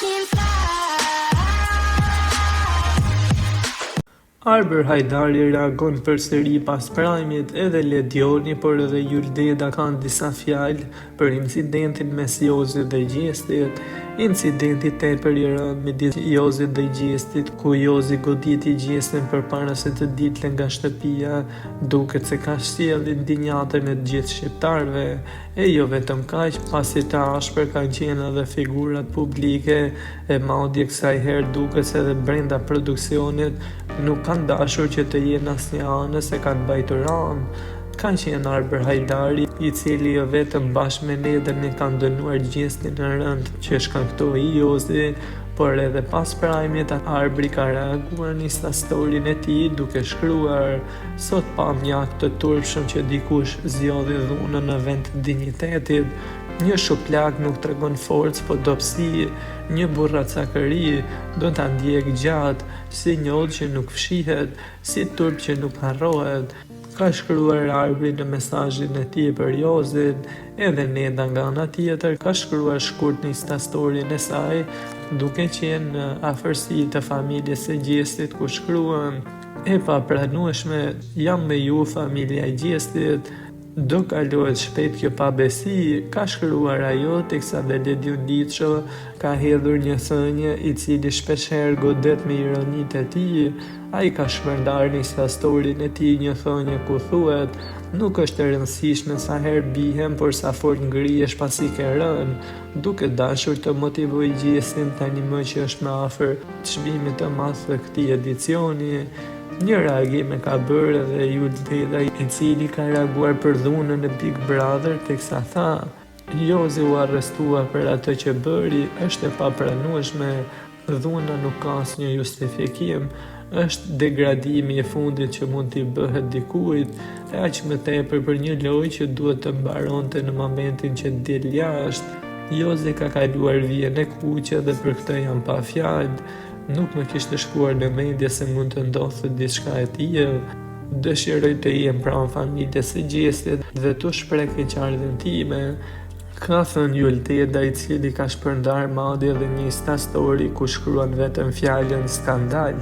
can fly. Arbër Hajdari reagon përsëri pas prajmit, edhe Ledioni, por edhe Jul Deda kanë disa fjalë për incidentin mes Jozit dhe Gjestit. Incidenti tepër i rëndë midis Jozit dhe Gjestit, ku Jozi goditi Gjestin përpara se të dilte nga shtëpia, duket se ka sjellë indinjatën e të gjithë shqiptarëve. E jo vetëm kaq, pasi të ashpër kanë qenë edhe figurat publike e madje kësaj herë duket se edhe brenda produksionit nuk kanë dashur që të jenë asnjëanës e kanë mbajtur anë. Ka qenë Arbër Hajdari, i cili jo vetëm bashkë me Nedën e kanë dënuar gjestin e rëndë që shkaktoi Jozi, por edhe pas prajmit Arbri ka reaguar në Instastory-n e tij duke shkruar Sot pamë një akt të turpshëm që dikush zgjodhi dhunën në vend të dinjitetit. Një shuplakë nuk tregon forcë, po dobësi. Një burracakëri do ta ndjekë gjatë, si njollë që nuk fshihet, si turp që nuk harrohet. Ka shkruar Arbri në mesazhin e tij për Jozin. Edhe Neda nga ana tjetër ka shkruar shkurt në Instastory-n e saj, duke qenë në afërsi të familjes së Gjestit ku shkruan. E papranueshme, jam me ju familja e Gjestit, do kalohet shpejt kjo pabesi, ka shkruar ajo teksa dhe Ledion Liço ka hedhur një thënie i cili shpeshherë godet me ironitë e tij. Ai ka shpërndarë në Instastory-n e tij një thënie ku thuhet, Nuk është e rëndësishme sa herë biem, por sa fort ngrihesh pasi ke rënë. Duke dashur të motivojë Gjestin tani më që është më afër çmimit të madh të këtij edicioni, një reagim e ka bërë edhe Jul Deda i cili ka reaguar për dhunën në Big Brother teksa tha, Jozi u arrestua për atë që bëri, është e papranueshme, Dhuna nuk ka asnjë justifikim, është degradimi i fundit që mund t'i bëhet dikujt, e aq më tepër për një lojë që duhet të mbaronte në momentin që dil jashtë. Jozi ka kaluar vijën e kuqe dhe për këtë jam pa fjalë. Nuk më kishte shkuar në mendje se mund të ndodhte diçka e tillë. Dëshiroj të jem pranë familjes së Gjestit dhe t'u shpreh keqardhjen time. Ka thënë Jul Deda i cili ka shpërndarë madje edhe një Instastory ku shkruan vetëm fjalën skandal.